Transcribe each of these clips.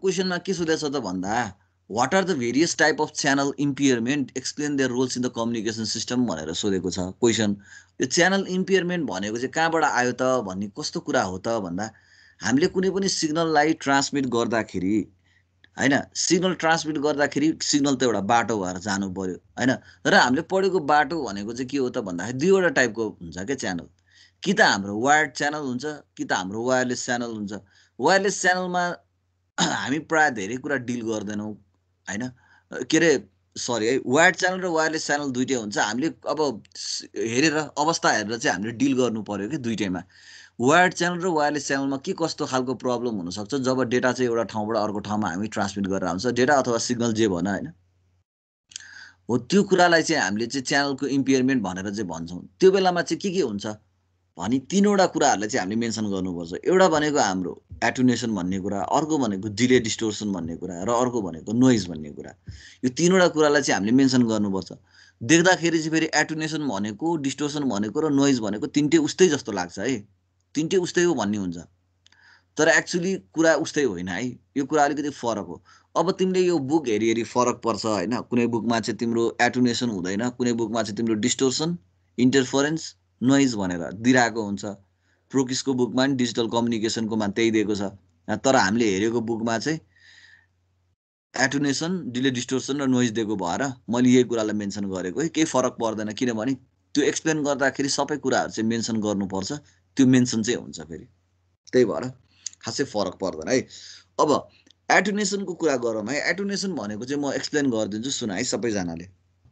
क्वेसनमा के सोधेछ त भन्दा what are the various type of channel impairment explain their roles in the communication system भनेर सोधेको छ क्वेसन। यो च्यानल इम्पेयरमेन्ट भनेको चाहिँ कहाँबाट आयो त भन्ने कस्तो कुरा हो त भन्दा हामीले कुनै पनि सिग्नललाई ट्रान्समिट गर्दाखेरि हैन, सिग्नल ट्रान्समिट गर्दाखेरि सिग्नल त एउटा बाटो भएर जानु पर्यो हैन, र हामीले पढेको बाटो भनेको चाहिँ के हो त भन्दाखेरि दुईवटा टाइपको हुन्छ के च्यानल, कि त हाम्रो वायर्ड च्यानल हुन्छ कि त हाम्रो वायरलेस च्यानल हुन्छ। वायरलेस च्यानलमा हामी प्राय धेरै कुरा डिल गर्दैनौँ हैन, के अरे सरी है, वायर्ड च्यानल र वायरलेस च्यानल दुइटै हुन्छ। हामीले अब हेरेर अवस्था हेरेर चाहिँ हामीले डिल गर्नु पर्यो कि दुइटैमा। वायर्ड च्यानल र वायरलेस च्यानलमा के कस्तो खालको प्रब्लम हुनसक्छ जब डेटा चाहिँ एउटा ठाउँबाट अर्को ठाउँमा हामी ट्रान्समिट गरेर आउँछ, डेटा अथवा सिग्नल जे भन हैन, हो त्यो कुरालाई चाहिँ हामीले चाहिँ च्यानलको इम्पेयरमेन्ट भनेर चाहिँ भन्छौँ। त्यो बेलामा चाहिँ के हुन्छ भने तीनवटा कुराहरूलाई चाहिँ हामीले मेन्सन गर्नुपर्छ। एउटा भनेको हाम्रो एटुनेसन भन्ने कुरा, अर्को भनेको डिले डिस्टोर्सन भन्ने कुरा, र अर्को भनेको नोइज भन्ने कुरा। यो तीनवटा कुरालाई चाहिँ हामीले मेन्सन गर्नुपर्छ। देख्दाखेरि चाहिँ फेरि एटुनेसन भनेको, डिस्टोर्सन भनेको र नोइज भनेको तिनटै उस्तै जस्तो लाग्छ है, तिनटै उस्तै हो भन्ने हुन्छ, तर एक्चुअली कुरा उस्तै होइन है, यो कुरा अलिकति फरक हो। अब तिमीले यो बुक हेरी हेरी फरक पर्छ हैन, कुनै बुकमा चाहिँ तिम्रो एटुनेसन हुँदैन, कुनै बुकमा चाहिँ तिम्रो डिस्टोर्सन, इन्टरफरेन्स, नोइज भनेर दिइरहेको हुन्छ। प्रोकिसको बुकमा पनि डिजिटल कम्युनिकेसनकोमा त्यही दिएको छ, तर हामीले हेरेको बुकमा चाहिँ एटुनेसन, डिले डिस्टोर्सन र नोइज दिएको भएर मैले यही कुरालाई मेन्सन गरेको है। केही फरक पर्दैन, किनभने त्यो एक्सप्लेन गर्दाखेरि सबै कुराहरू चाहिँ मेन्सन गर्नुपर्छ, त्यो मेन्सन चाहिँ हुन्छ फेरि, त्यही भएर खासै फरक पर्दैन है। अब एटुनेसनको कुरा गरौँ है। एटुनेसन भनेको चाहिँ म एक्सप्लेन गरिदिन्छु, सुन है सबैजनाले।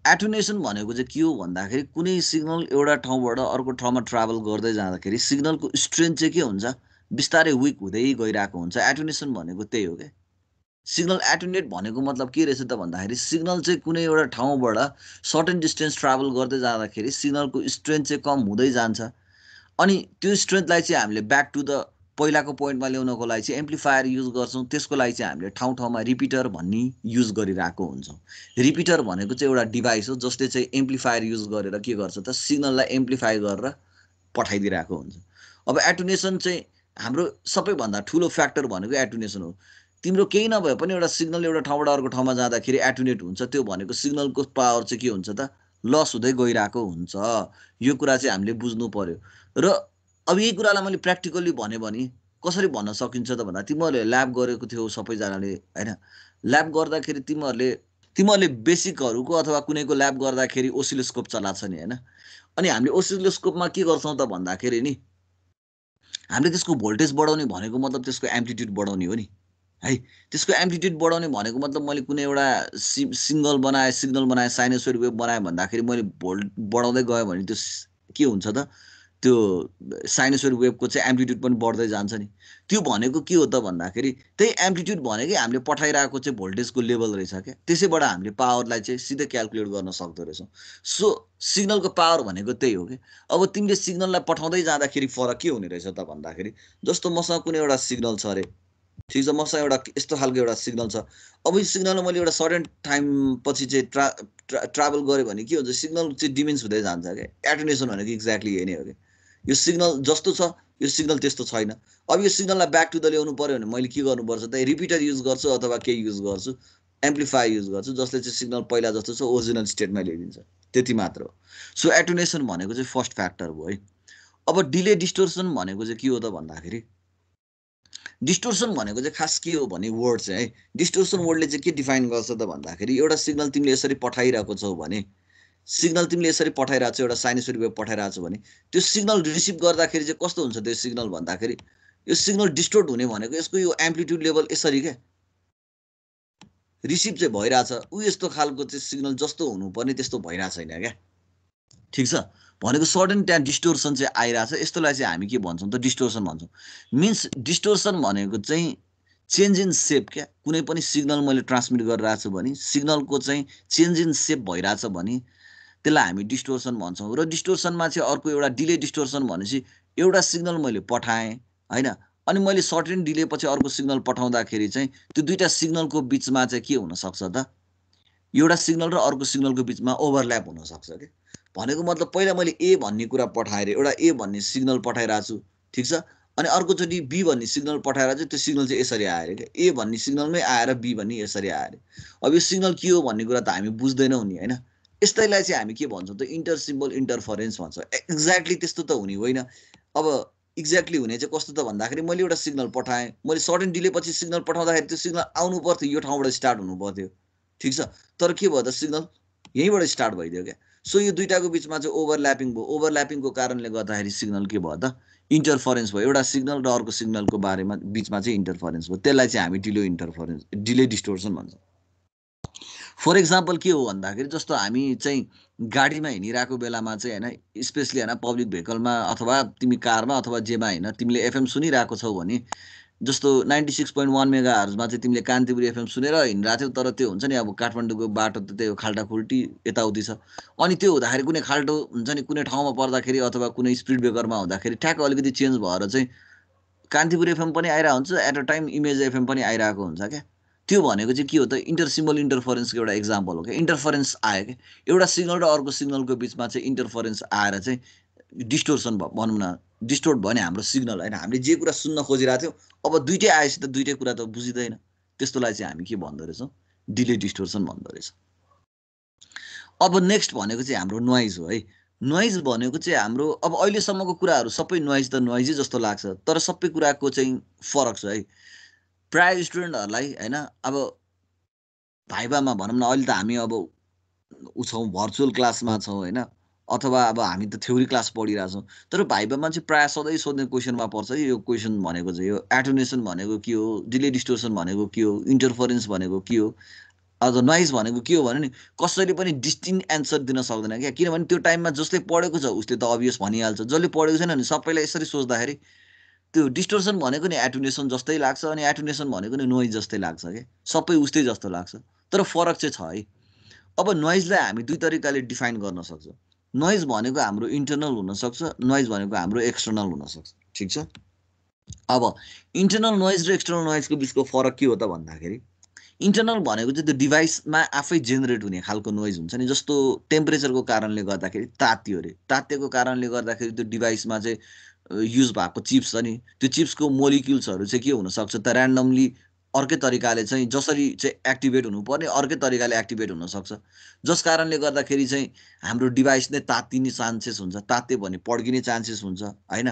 एटुनेसन भनेको चाहिँ के हो भन्दाखेरि कुनै सिग्नल एउटा ठाउँबाट अर्को ठाउँमा ट्राभल गर्दै जाँदाखेरि सिग्नलको स्ट्रेन्थ चाहिँ के हुन्छ, बिस्तारै विक हुँदै गइरहेको हुन्छ। एटुनेसन भनेको त्यही हो क्या। सिग्नल एटुनेट भनेको मतलब के रहेछ त भन्दाखेरि सिग्नल चाहिँ कुनै एउटा ठाउँबाट सर्टेन डिस्टेन्स ट्राभल गर्दै जाँदाखेरि सिग्नलको स्ट्रेन्थ चाहिँ कम हुँदै जान्छ, अनि त्यो स्ट्रेन्थलाई चाहिँ हामीले ब्याक टु द पहिलाको पोइन्टमा ल्याउनको लागि चाहिँ एम्प्लिफायर युज गर्छौँ। त्यसको लागि चाहिँ हामीले ठाउँ ठाउँमा रिपिटर भन्ने युज गरिरहेको हुन्छौँ। रिपिटर भनेको चाहिँ एउटा डिभाइस हो जसले चाहिँ एम्प्लिफायर युज गरेर के गर्छ त सिग्नललाई एम्प्लिफाई गरेर पठाइदिरहेको हुन्छ। अब एटुनेसन चाहिँ हाम्रो सबैभन्दा ठुलो फ्याक्टर भनेको एटुनेसन हो। तिम्रो केही नभए पनि एउटा सिग्नल एउटा ठाउँबाट अर्को ठाउँमा जाँदाखेरि एटुनेट हुन्छ, त्यो भनेको सिग्नलको पावर चाहिँ के हुन्छ त लस हुँदै गइरहेको हुन्छ। यो कुरा चाहिँ हामीले बुझ्नु पर्यो। र अब यही कुरालाई मैले प्र्याक्टिकल्ली भने कसरी भन्न सकिन्छ त भन्दा तिमीहरूले ल्याब गरेको थियौ सबैजनाले हैन, ल्याब गर्दाखेरि तिमीहरूले बेसिकहरूको अथवा कुनैको ल्याब गर्दाखेरि ओसिलोस्कोप चलाएको छ नि हैन, अनि हामीले ओसिलोस्कोपमा के गर्छौँ त भन्दाखेरि नि हामीले त्यसको भोल्टेज बढाउने भनेको मतलब त्यसको एम्प्लिट्युड बढाउने हो नि है। त्यसको एम्प्लिट्युड बढाउने भनेको मतलब मैले कुनै एउटा सिग्नल बनाएँ साइनोसोइड वेभ बनाएँ भन्दाखेरि मैले भोल्ट बढाउँदै गएँ भने त्यो के हुन्छ त त्यो साइनोसोइड वेभको चाहिँ एम्प्लिट्युड पनि बढ्दै जान्छ नि। त्यो भनेको के हो त भन्दाखेरि त्यही एम्प्लिट्युड भनेकै हामीले पठाइरहेको चाहिँ भोल्टेजको लेभल रहेछ क्या, त्यसैबाट हामीले पावरलाई चाहिँ सिधै क्यालकुलेट गर्न सक्दो रहेछौँ। सो सिग्नलको पावर भनेको त्यही हो कि। अब तिमीले सिग्नललाई पठाउँदै जाँदाखेरि फरक के हुने रहेछ त भन्दाखेरि जस्तो मसँग कुनै एउटा सिग्नल छ अरे, ठिक छ, मसँग एउटा यस्तो खालको एउटा सिग्नल छ। अब यो सिग्नललाई मैले एउटा सर्टेन टाइम पछि चाहिँ ट्राभल गरेँ भने के हुन्छ सिग्नल चाहिँ डिमेन्स हुँदै जान्छ क्या। एटुनेसन भनेको एक्ज्याक्टली यही नै हो कि। यो सिग्नल जस्तो छ यो सिग्नल त्यस्तो छैन। अब यो सिग्नललाई ब्याक टु द ल्याउनु पर्यो भने मैले के गर्नुपर्छ त रिपिटर युज गर्छु अथवा केही युज गर्छु, एम्प्लिफायर युज गर्छु जसले चाहिँ सिग्नल पहिला जस्तो छ ओरिजिनल स्टेटमा ल्याइदिन्छ, त्यति मात्र हो। सो एटुनेसन भनेको चाहिँ फर्स्ट फ्याक्टर भयो है। अब डिले डिस्टोर्सन भनेको चाहिँ के हो त भन्दाखेरि डिस्टोर्सन भनेको चाहिँ खास के हो भने वर्ड चाहिँ है, डिस्टोर्सन वर्डले चाहिँ के डिफाइन गर्छ त भन्दाखेरि एउटा सिग्नल तिमीले यसरी पठाइरहेको छौ भने सिग्नल तिमीले यसरी पठाइरहेको छौ, एउटा साइनोसोइड वेभ पठाइरहेको छौ भने त्यो सिग्नल रिसिभ गर्दाखेरि चाहिँ कस्तो हुन्छ त्यो सिग्नल भन्दाखेरि यो सिग्नल डिस्टोर्ट हुने भनेको यसको यो एम्प्लिट्युड लेभल यसरी क्या रिसिभ चाहिँ भइरहेछ, ऊ यस्तो खालको चाहिँ सिग्नल जस्तो हुनुपर्ने त्यस्तो भइरहेको छैन क्या, ठिक छ। भनेको सडन त्यहाँ डिस्टोर्सन चाहिँ आइरहेछ, यस्तोलाई चाहिँ हामी के भन्छौँ त डिस्टोर्सन भन्छौँ। मिन्स डिस्टोर्सन भनेको चाहिँ चेन्ज इन सेप क्या। कुनै पनि सिग्नल मैले ट्रान्समिट गरिरहेको छु भने सिग्नलको चाहिँ चेन्ज इन सेप भइरहेछ भने त्यसलाई हामी डिस्टोर्सन भन्छौँ। र डिस्टोर्सनमा चाहिँ अर्को एउटा डिले डिस्टोर्सन भनेपछि एउटा सिग्नल मैले पठाएँ हैन, अनि मैले सर्टेन डिले पछि अर्को सिग्नल पठाउँदाखेरि चाहिँ त्यो दुईटा सिग्नलको बिचमा चाहिँ के हुनसक्छ त एउटा सिग्नल र अर्को सिग्नलको बिचमा ओभरल्याप हुनसक्छ क्या। भनेको मतलब पहिला मैले ए भन्ने कुरा पठाएँ, एउटा ए भन्ने सिग्नल पठाइरहेको छु, ठिक छ, अनि अर्कोचोटि बी भन्ने सिग्नल पठाएर चाहिँ त्यो सिग्नल चाहिँ यसरी आयो अरे क्या, ए भन्ने सिग्नलमै आएर बी भन्ने यसरी आयो अरे। अब यो सिग्नल के हो भन्ने कुरा त हामी बुझ्दैनौँ नि होइन। यस्तैलाई चाहिँ हामी के भन्छौँ त इन्टर सिम्बल इन्टरफरेन्स भन्छ। एक्ज्याक्टली त्यस्तो त हुने होइन। अब एक्ज्याक्टली हुने चाहिँ कस्तो त भन्दाखेरि मैले एउटा सिग्नल पठाएँ, मैले सर्टेन डिले पछि सिग्नल पठाउँदाखेरि त्यो सिग्नल आउनु पर्थ्यो, यो ठाउँबाट स्टार्ट हुनु पर्थ्यो, ठिक छ। तर के भयो त सिग्नल यहीँबाट स्टार्ट भइदियो क्या। सो यो दुइटाको बिचमा चाहिँ ओभरल्यापिङ भयो। ओभरल्यापिङको कारणले गर्दाखेरि सिग्नल के भयो त इन्टरफरेन्स भयो। एउटा सिग्नल र अर्को सिग्नलको बारेमा बिचमा चाहिँ इन्टरफरेन्स भयो। त्यसलाई चाहिँ हामी डिले इन्टरफरेन्स, डिले डिस्टोर्सन भन्छौँ। फर इक्जाम्पल के हो भन्दाखेरि जस्तो हामी चाहिँ गाडीमा हिँडिरहेको बेलामा चाहिँ होइन, स्पेसली होइन पब्लिक भेहिकलमा अथवा तिमी कारमा अथवा जेमा होइन तिमीले एफएम सुनिरहेको छौ भने जस्तो 96.1 मेगाहर्जमा चाहिँ तिमीले कान्तिपुर एफएम सुनेर हिँडिरहेको थियौ, तर त्यो हुन्छ नि अब काठमाडौँको बाटो त त्यो खाल्टाखुल्टी यताउति छ। अनि त्यो हुँदाखेरि कुनै खाल्टो हुन्छ नि, कुनै ठाउँमा पर्दाखेरि अथवा कुनै स्पिड ब्रेकरमा हुँदाखेरि ठ्याक्क अलिकति चेन्ज भएर चाहिँ कान्तिपुर एफएम पनि आइरहेको हुन्छ, at a time image FM पनि आइरहेको हुन्छ क्या। त्यो भनेको चाहिँ के हो त इन्टर सिम्बल इन्टरफरेन्सको एउटा एक्जाम्पल हो क्या। इन्टरफरेन्स आयो क्या, एउटा सिग्नल र अर्को सिग्नलको बिचमा चाहिँ इन्टरफरेन्स आएर चाहिँ डिस्टोर्सन भयो भनौँ न, डिस्टोर्ट भयो नि हाम्रो सिग्नल होइन। हामीले जे कुरा सुन्न खोजिरहेको थियौँ अब दुइटै आएपछि त दुइटै कुरा त बुझिँदैन। त्यस्तोलाई चाहिँ हामी के भन्दो रहेछौँ, डिले डिस्टोर्सन भन्दो रहेछ। अब नेक्स्ट भनेको चाहिँ हाम्रो नोइज हो है। नोइज भनेको चाहिँ हाम्रो अब अहिलेसम्मको कुराहरू सबै नोइज त नोइजै जस्तो लाग्छ, तर सबै कुराको चाहिँ फरक छ है। प्रायः स्टुडेन्टहरूलाई होइन अब भाइबामा भनौँ न, अहिले त हामी अब छौँ भर्चुअल क्लासमा छौँ होइन, अथवा अब हामी त थ्योरी क्लास पढिरहेछौँ, तर भाइबामा चाहिँ प्रायः सधैँ सोध्ने क्वेसनमा पर्छ कि यो क्वेसन भनेको चाहिँ यो एटोनेसन भनेको के हो, डिले डिस्टोर्सन भनेको के हो, इन्टरफरेन्स भनेको के हो, अझ नोइज भनेको के हो भने नि कसैले पनि डिस्टिङ्क्ट एन्सर दिन सक्दैन क्या। किनभने त्यो टाइममा जसले पढेको छ उसले त अभियस भनिहाल्छ, जसले पढेको छैन भने सबैलाई यसरी सोच्दाखेरि त्यो डिस्टोर्सन भनेको नि एटोनेसन जस्तै लाग्छ अनि एटोनेसन भनेको नि नोइज जस्तै लाग्छ क्या, सबै उस्तै जस्तो लाग्छ, तर फरक चाहिँ छ है। अब नोइजलाई हामी दुई तरिकाले डिफाइन गर्न सक्छौँ। नोइज भनेको हाम्रो इन्टरनल हुनसक्छ, नोइज भनेको हाम्रो एक्सटर्नल हुनसक्छ, ठिक छ। अब इन्टरनल नोइज र एक्सटर्नल नोइजको बिचको फरक के हो त भन्दाखेरि इन्टरनल भनेको चाहिँ त्यो डिभाइसमा आफै जेनेरेट हुने खालको नोइज हुन्छ नि। जस्तो टेम्परेचरको कारणले गर्दाखेरि तात्यो अरे, तातेको कारणले गर्दाखेरि त्यो डिभाइसमा चाहिँ युज भएको चिप्स छ नि, त्यो चिप्सको मोलिक्युल्सहरू चाहिँ के हुनसक्छ त ऱ्यान्डमली अर्कै तरिकाले चाहिँ जसरी चाहिँ एक्टिभेट हुनुपर्ने अर्कै तरिकाले एक्टिभेट हुनसक्छ, जस कारणले गर्दाखेरि चाहिँ हाम्रो डिभाइस नै तात्तिने चान्सेस हुन्छ, तात्यो भने पड्किने चान्सेस हुन्छ होइन।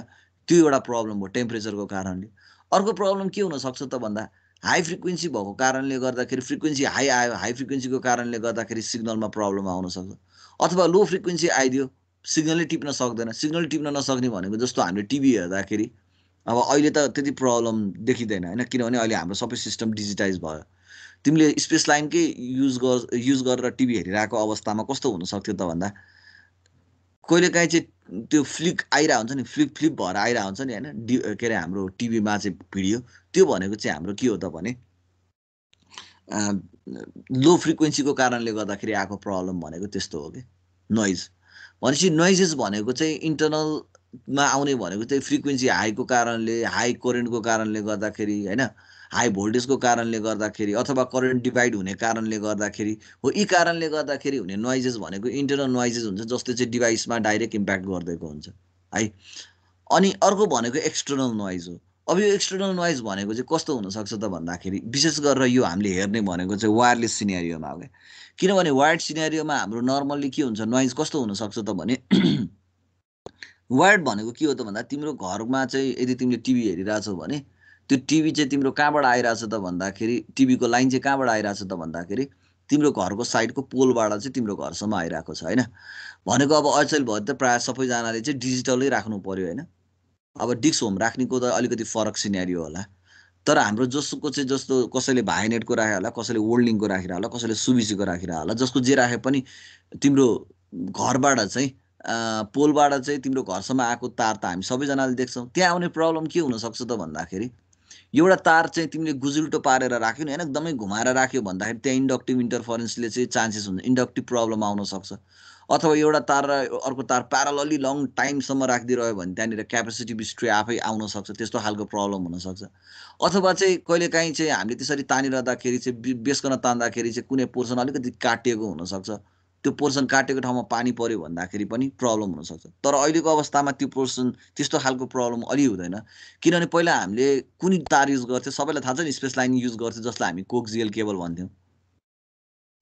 त्यो एउटा प्रब्लम हो टेम्परेचरको कारणले। अर्को प्रब्लम के हुनसक्छ त भन्दा हाई फ्रिक्वेन्सी भएको कारणले गर्दाखेरि फ्रिक्वेन्सी हाई आयो, हाई फ्रिक्वेन्सीको कारणले गर्दाखेरि सिग्नलमा प्रब्लम आउन सक्छ, अथवा लो फ्रिक्वेन्सी आइदियो सिग्नलै टिप्न सक्दैन। सिग्नल टिप्न नसक्ने भनेको जस्तो हामीले टिभी हेर्दाखेरि अब अहिले त त्यति प्रब्लम देखिँदैन होइन, किनभने अहिले हाम्रो सबै सिस्टम डिजिटाइज भयो। तिमीले स्पेस लाइनकै युज गरेर टिभी हेरिरहेको अवस्थामा कस्तो हुनसक्थ्यो त भन्दा कहिलेकाहीँ चाहिँ त्यो फ्लिक आइरहेको हुन्छ नि, फ्लिप भएर आइरहेको हुन्छ नि होइन, के अरे हाम्रो टिभीमा चाहिँ भिडियो, त्यो भनेको चाहिँ हाम्रो के हो त भने लो फ्रिक्वेन्सीको कारणले गर्दाखेरि आएको प्रब्लम भनेको त्यस्तो हो कि नोइज। भनेपछि नोइजेस भनेको चाहिँ इन्टरनलमा आउने भनेको चाहिँ फ्रिक्वेन्सी हाईको कारणले, हाई करेन्टको कारणले गर्दाखेरि होइन, हाई भोल्टेजको कारणले गर्दाखेरि अथवा करेन्ट डिभाइड हुने कारणले गर्दाखेरि हो। यी कारणले गर्दाखेरि हुने नोइजेस भनेको इन्टरनल नोइजेस हुन्छ, जसले चाहिँ डिभाइसमा डाइरेक्ट इम्प्याक्ट गरिदिएको हुन्छ है। अनि अर्को भनेको एक्सटर्नल नोइज हो। अब यो एक्सटर्नल नोइज भनेको चाहिँ कस्तो हुनसक्छ त भन्दाखेरि विशेष गरेर यो हामीले हेर्ने भनेको चाहिँ वायरलेस सिनेरियोमा हो क्या। किनभने वायर्ड सिनेरियोमा हाम्रो नर्मल्ली के हुन्छ नोइज कस्तो हुनसक्छ त भने वायर्ड भनेको के हो त भन्दा तिम्रो घरमा चाहिँ यदि तिमीले टिभी हेरिरहेछौ भने त्यो टिभी चाहिँ तिम्रो कहाँबाट आइरहेछ त भन्दाखेरि टिभीको लाइन चाहिँ कहाँबाट आइरहेछ त भन्दाखेरि तिम्रो घरको साइडको पोलबाट चाहिँ तिम्रो घरसम्म आइरहेको छ होइन। भनेको अब अचेल भयो त प्रायः सबैजनाले चाहिँ डिजिटलै राख्नु पर्यो होइन। अब डिस्क होम राख्नेको त अलिकति फरक सिनेरियो होला, तर हाम्रो जसको चाहिँ जस्तो कसैले भाइनेटको राखे होला, कसैले वर्ल्ड लिङ्कको राखेर होला, कसैले सुबिसीको राखेर होला, जसको जे राखे पनि तिम्रो घरबाट चाहिँ पोलबाट चाहिँ तिम्रो घरसम्म आएको तार त हामी सबैजनाले देख्छौँ। त्यहाँ आउने प्रब्लम के हुनसक्छ त भन्दाखेरि एउटा तार चाहिँ तिमीले गुजुल्टो पारेर राख्यो नि होइन, एकदमै घुमाएर राख्यो भन्दाखेरि त्यहाँ इन्डक्टिभ इन्टरफरेन्सले चाहिँ चान्सेस हुन्छ, इन्डक्टिभ प्रब्लम आउन सक्छ। अथवा एउटा तार र अर्को तार प्यारलली लङ टाइमसम्म राखिदिइरह्यो भने त्यहाँनिर क्यापेसिटी स्ट्रे आफै आउन सक्छ, त्यस्तो खालको प्रब्लम हुनसक्छ। अथवा चाहिँ कहिलेकाहीँ चाहिँ हामीले त्यसरी तानिरहँदाखेरि चाहिँ बेसकन तान्दाखेरि चाहिँ कुनै पोर्सन अलिकति काटिएको हुनसक्छ, त्यो पोर्सन काटेको ठाउँमा पानी पर्यो भन्दाखेरि पनि प्रब्लम हुनसक्छ। तर अहिलेको अवस्थामा त्यो पोर्सन त्यस्तो खालको प्रब्लम अलि हुँदैन, किनभने पहिला हामीले कुनै तार युज गर्थ्यो, सबैलाई थाहा छ नि, स्पेस लाइन युज गर्थ्यो जसलाई हामी कोक्सियल केबल भन्थ्यौँ,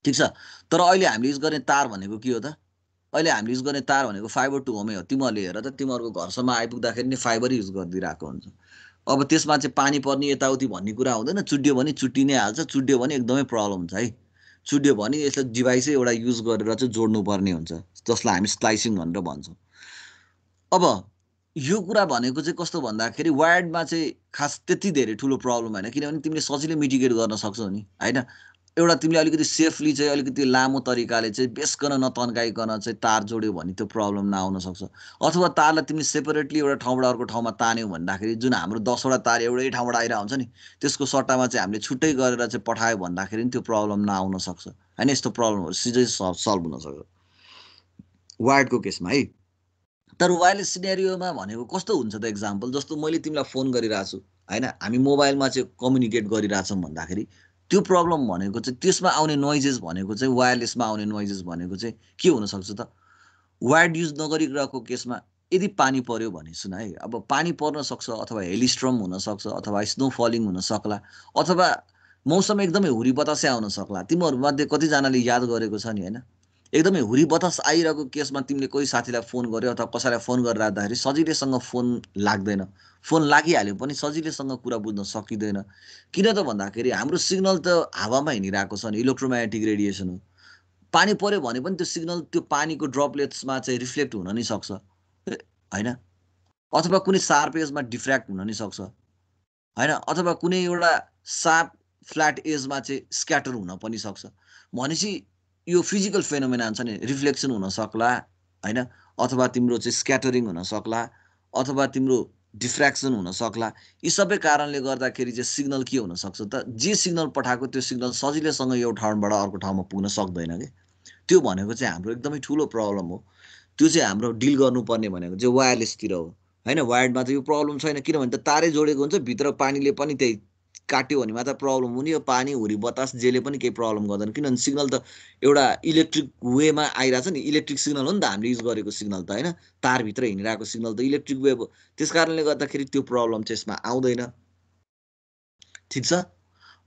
ठिक छ। तर अहिले हामीले युज गर्ने तार भनेको के हो त? अहिले हामीले युज गर्ने तार भनेको फाइबर टु होमै हो। तिमीहरूले हेर त, तिमीहरूको घरसम्म आइपुग्दाखेरि नै फाइबर युज गरिदिइरहेको हुन्छ। अब त्यसमा चाहिँ पानी पर्ने यताउति भन्ने कुरा हुँदैन, चुड्यो भने चुट्टी नै हाल्छ, चुड्यो भने एकदमै प्रब्लम हुन्छ है। चुड्यो भने यसलाई डिभाइसै एउटा युज गरेर चाहिँ जोड्नुपर्ने हुन्छ, जसलाई हामी स्प्लाइसिङ भनेर भन्छौँ। अब यो कुरा भनेको चाहिँ कस्तो भन्दाखेरि वायर्डमा चाहिँ खास त्यति धेरै ठुलो प्रब्लम होइन, किनभने तिमीले सजिलै मिटिगेट गर्न सक्छौ नि, होइन। एउटा तिमीले अलिकति सेफली चाहिँ अलिकति लामो तरिकाले चाहिँ बेसकन नतन्काइकन चाहिँ तार जोड्यो भने त्यो प्रब्लम नआउन सक्छ। अथवा तारलाई तिमीले सेपरेटली एउटा ठाउँबाट अर्को ठाउँमा तान्यौ भन्दाखेरि जुन हाम्रो 10वटा तार एउटै ठाउँबाट आइरहेको हुन्छ नि, त्यसको सट्टामा चाहिँ हामीले छुट्टै गरेर चाहिँ पठायो भन्दाखेरि पनि त्यो प्रब्लम नआउन सक्छ, होइन। यस्तो प्रब्लमहरू सिधै सल्भ हुन सक्छ वायर्डको केसमा है। तर वायरलेस सिनेरियोमा भनेको कस्तो हुन्छ त? एक्जाम्पल जस्तो मैले तिमीलाई फोन गरिरहेको छु, होइन, हामी मोबाइलमा चाहिँ कम्युनिकेट गरिरहेछौँ भन्दाखेरि त्यो प्रब्लम भनेको चाहिँ त्यसमा आउने नोइजेस भनेको चाहिँ वायरलेसमा आउने नोइजेस भनेको चाहिँ के हुनसक्छ त? वायर्ड युज नगरिरहेको केसमा यदि पानी पर्यो भने सुन है, अब पानी पर्न सक्छ, अथवा हेलिस्ट्रम हुनसक्छ, अथवा स्नो फलिङ हुन सक्ला, अथवा मौसम एकदमै हुरी बतासै आउन सक्ला। तिमीहरूमध्ये कतिजनाले याद गरेको छ नि, होइन, एकदमै हुरी बतास आइरहेको केसमा तिमीले कोही साथीलाई फोन गर्यो अथवा कसैलाई फोन गरेर राख्दाखेरि सजिलैसँग फोन लाग्दैन, फोन लागिहाल्यो पनि सजिलैसँग कुरा बुझ्न सकिँदैन। किन त भन्दाखेरि हाम्रो सिग्नल त हावामा हिँडिरहेको छ नि, इलेक्ट्रोम्याग्नेटिक रेडिएसन हो। पानी पर्यो भने पनि त्यो सिग्नल त्यो पानीको ड्रपलेट्समा चाहिँ रिफ्लेक्ट हुन नि सक्छ, होइन, अथवा कुनै सार्प एजमा डिफ्र्याक्ट हुन नि सक्छ, होइन, अथवा कुनै एउटा सार्प फ्ल्याट एजमा चाहिँ स्क्याटर हुन पनि सक्छ। भनेपछि यो फिजिकल फेनोमेना छ नि, रिफ्लेक्सन हुन सक्ला, होइन, अथवा तिम्रो चाहिँ स्क्याटरिङ हुन सक्ला, अथवा तिम्रो डिफ्र्याक्सन हुन सक्ला। यी सबै कारणले गर्दाखेरि चाहिँ सिग्नल के हुन सक्छ त? जे सिग्नल पठाएको त्यो सिग्नल सजिलैसँग एउटा ठाउँबाट अर्को ठाउँमा पुग्न सक्दैन कि। त्यो भनेको चाहिँ हाम्रो एकदमै ठुलो प्रब्लम हो। त्यो चाहिँ हाम्रो डिल गर्नुपर्ने भनेको चाहिँ वायरलेसतिर हो, होइन। वायर्डमा त यो प्रब्लम छैन, किनभने त तारै जोडेको हुन्छ, भित्र पानीले पनि त्यही काट्यो भने मात्र प्रब्लम हुने। यो पानी हुरी बतास जेले पनि केही प्रब्लम गर्दैन, किनभने सिग्नल त एउटा इलेक्ट्रिक वेमा आइरहेछ नि, इलेक्ट्रिक सिग्नल हो नि त हामीले युज गरेको सिग्नल त, होइन। तारभित्र हिँडिरहेको सिग्नल त इलेक्ट्रिक वेभ हो, त्यस कारणले गर्दाखेरि त्यो प्रब्लम चाहिँ यसमा आउँदैन, ठिक छ।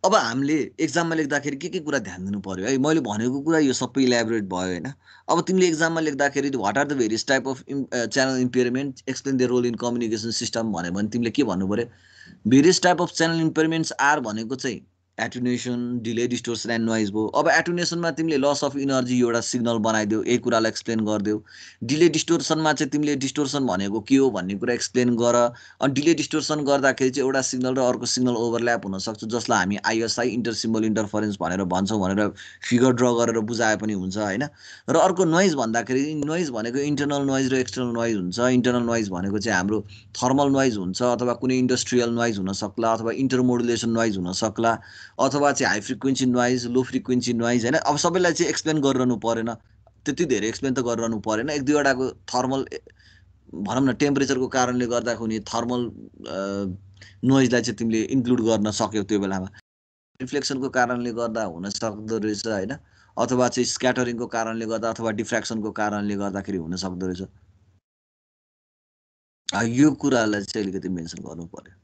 अब हामीले एक्जाममा लेख्दाखेरि के कुरा ध्यान दिनु पर्यो है? मैले भनेको कुरा यो सबै इलेबोरेट भयो, होइन। अब तिमीले एक्जाममा लेख्दाखेरि what are the various type of channel impairment, explain the role in communication system भन्यो भने तिमीले के भन्नु पर्यो? Various type of channel impairments are भनेको चाहिँ attenuation, delay, distortion and noise भयो। अब एटुनेसनमा तिमीले लस अफ इनर्जी एउटा सिग्नल बनाइदियो, यही कुरालाई एक्सप्लेन गरिदियो। डिले डिस्टोर्सनमा चाहिँ तिमीले डिस्टोर्सन भनेको के हो भन्ने कुरा एक्सप्लेन गर। अनि डिले डिस्टोर्सन गर्दाखेरि चाहिँ एउटा सिग्नल र अर्को सिग्नल ओभरल्याप हुनसक्छ, जसलाई हामी आइएसआई, इन्टर सिम्बल इन्टरफरेन्स भनेर भन्छौँ, भनेर फिगर ड्र गरेर बुझाए पनि हुन्छ, होइन। र अर्को नोइज भन्दाखेरि नोइज भनेको इन्टरनल नोइज र एक्सटर्नल नोइज हुन्छ। इन्टरनल नोइज भनेको चाहिँ हाम्रो थर्मल नोइज हुन्छ, अथवा कुनै इन्डस्ट्रियल नोइज हुनसक्ला, अथवा इन्टरमोडुलेसन नोइज हुनसक्ला, अथवा चाहिँ high frequency noise, low frequency noise, होइन। अब सबैलाई चाहिँ एक्सप्लेन गरिरहनु परेन, त्यति धेरै एक्सप्लेन त गरिरहनु परेन। एक दुईवटाको थर्मल भनौँ न टेम्परेचरको कारणले गर्दा हुने थर्मल नोइजलाई चाहिँ तिमीले इन्क्लुड गर्न सक्यौ त्यो बेलामा। रिफ्लेक्सनको कारणले गर्दा हुन सक्दो रहेछ, होइन, अथवा चाहिँ स्क्याटरिङको कारणले गर्दा, अथवा डिफ्र्याक्सनको कारणले गर्दाखेरि हुन सक्दो रहेछ। यो कुरालाई चाहिँ अलिकति मेन्सन गर्नु पर्यो।